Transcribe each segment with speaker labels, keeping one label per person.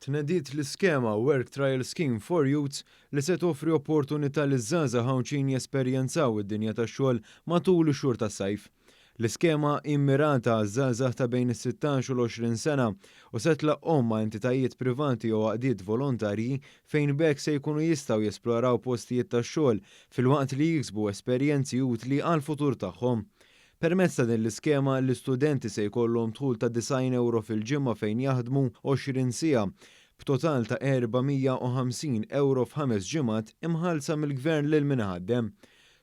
Speaker 1: Tnediet l-iskema Work Trial Scheme for Youths li se toffri opportunità liż-żgħażagħ Għawdxin jesperjenzaw id-dinja tax-xogħol matul ix-xhur tas-sajf. L-iskema hi mmirata għaż-żgħażagħ ta' bejn is-16 u l-20 sena u se tlaqqhom ma' entitajiet privati jew għaqdiet volontarji fejn b'hekk se jkunu jistgħu jesploraw postijiet tax-xogħol filwaqt li jiksbu esperjenzi utli għall-futur tagħhom. Permezz ta' din l-iskema, l-istudenti se jkollhom dħul ta' 90 ewro fil-ġimgħa fejn jaħdmu 20 siegħa, b'total ta' 450 ewro f'ħames ġimgħat imħallsa mill-Gvern lil min iħaddem.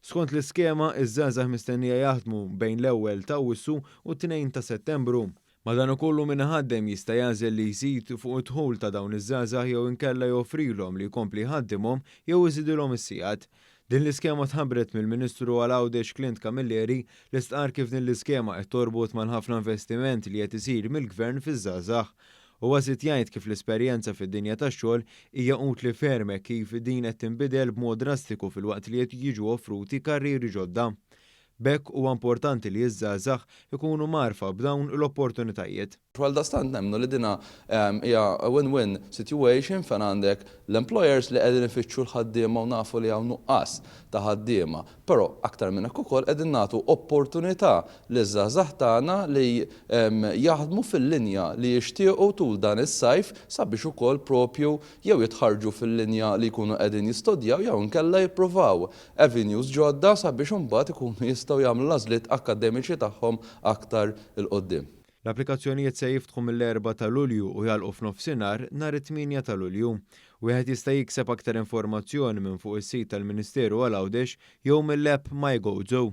Speaker 1: Skont l-iskema, iż-żgħażagħ mistennija jaħdmu bejn l-ewwel ta' Awwissu u t-tnejn ta' Settembru. Madankollu min iħaddem jista' jagħżel li jżid fuq id-dħul ta' dawn iż-żgħażagħ jew inkella joffrilhom li jkompli jħaddimhom jew iżidilhom is-sigħat. Din l-iskema tħabbret mill-Ministru għal Għawdex Clint Camilleri li stqarr kif din l-iskema qed torbot mal-ħafna investiment li qed isir mill-Gvern fiż-żgħażagħ. Huwa żied jgħid kif l-esperjenza fid-dinja tax-xogħol hija utli ferm hekk kif din qed tinbidel b'mod drastiku filwaqt li qed jiġu offruti karrieri ġodda. B'hekk huwa importanti li ż-żgħażagħ ikunu mgħarrfa b'dawn l-opportunitajiet.
Speaker 2: Għaldaqstant nemmnu li dina hija a win-win situation fejn għandek l-employers li qegħdin ifittxu l-ħaddiema u nafu li hawn nuqqas ta' ħaddiema, però aktar minn hekk ukoll qegħdin nagħtu opportunità liż-żgħażagħ tagħna li jaħdmu fil-linja li jixtiequ tul dan is-sajf sabiex ukoll propju jew jitħarrġu fil-linja li jkunu qegħdin jistudjaw jew inkella jippruvaw avenues ġodda sabiex imbagħad ikunu jistgħu jagħmlu l-għażliet akkademiċi tagħhom aktar 'il quddiem.
Speaker 1: L-applikazzjonijiet se jiftħu mill-Erbgħa ta' Lulju u jagħlqu f'nofsinhar nhar it-Tmienja ta' Lulju. Wieħed jista' jikseb aktar informazzjoni minn fuq is-sit tal-Ministeru għal Għawdex jew mill-app MyGozo.